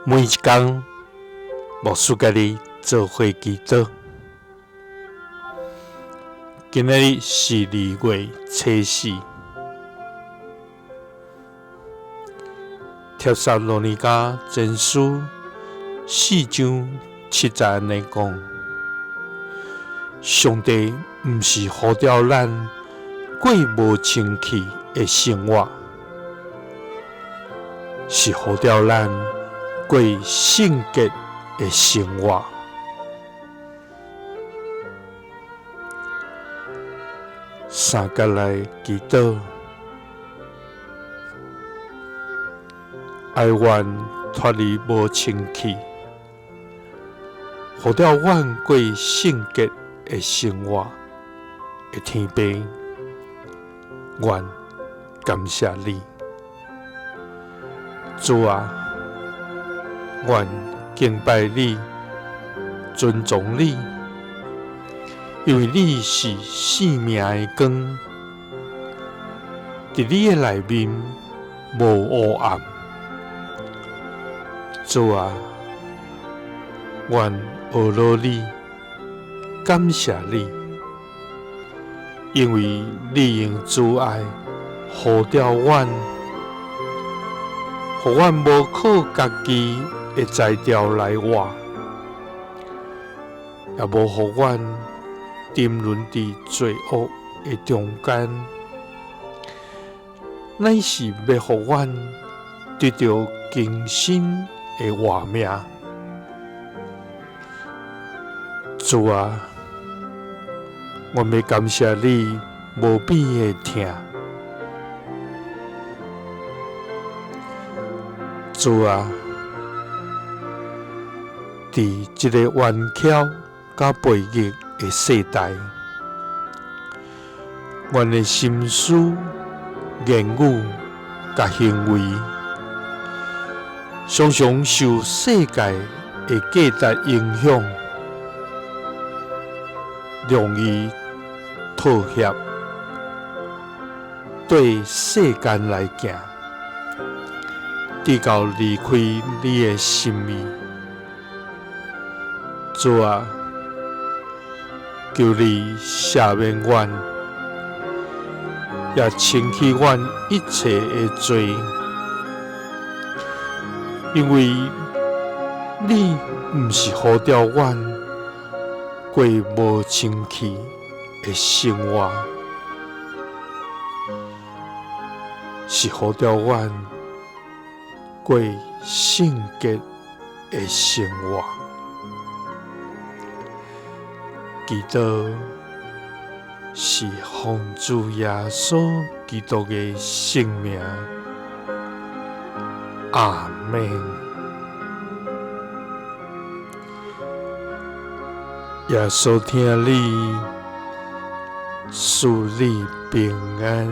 每一工，牧師佮你做伙祈禱。今仔日是2月初四，帖撒羅尼迦前書4章7節按呢講：上帝毋是呼召咱過無清氣的生活，是呼召咱過聖潔的生活。三角來祈禱，哀願脫離無清氣，呼召阮過聖潔的生活的天父，阮感謝你，主啊，阮敬拜你，尊崇你，因為你是生命的光，佇你的內面無黑暗。主啊，阮阿羅你，感謝你，因為你用慈愛呼召阮，予阮無靠家己的才調來活，也無予阮沉淪佇罪惡的中間，乃是欲予阮得著更新的活命。主啊，阮欲感謝你無比的疼。主啊，佇這个冤巧佮悖逆的世代，阮的心思、言語佮行為，常常受世界的價值影響，容易妥協，對世間來行，直到離開你的心意。主啊，求你赦免阮，也清去阮一切的罪，因為你毋是呼召阮過無清氣的生活，是呼召阮過聖潔的生活。祈禱是奉主耶穌基督的聖名，阿們。耶穌疼你，賜你平安。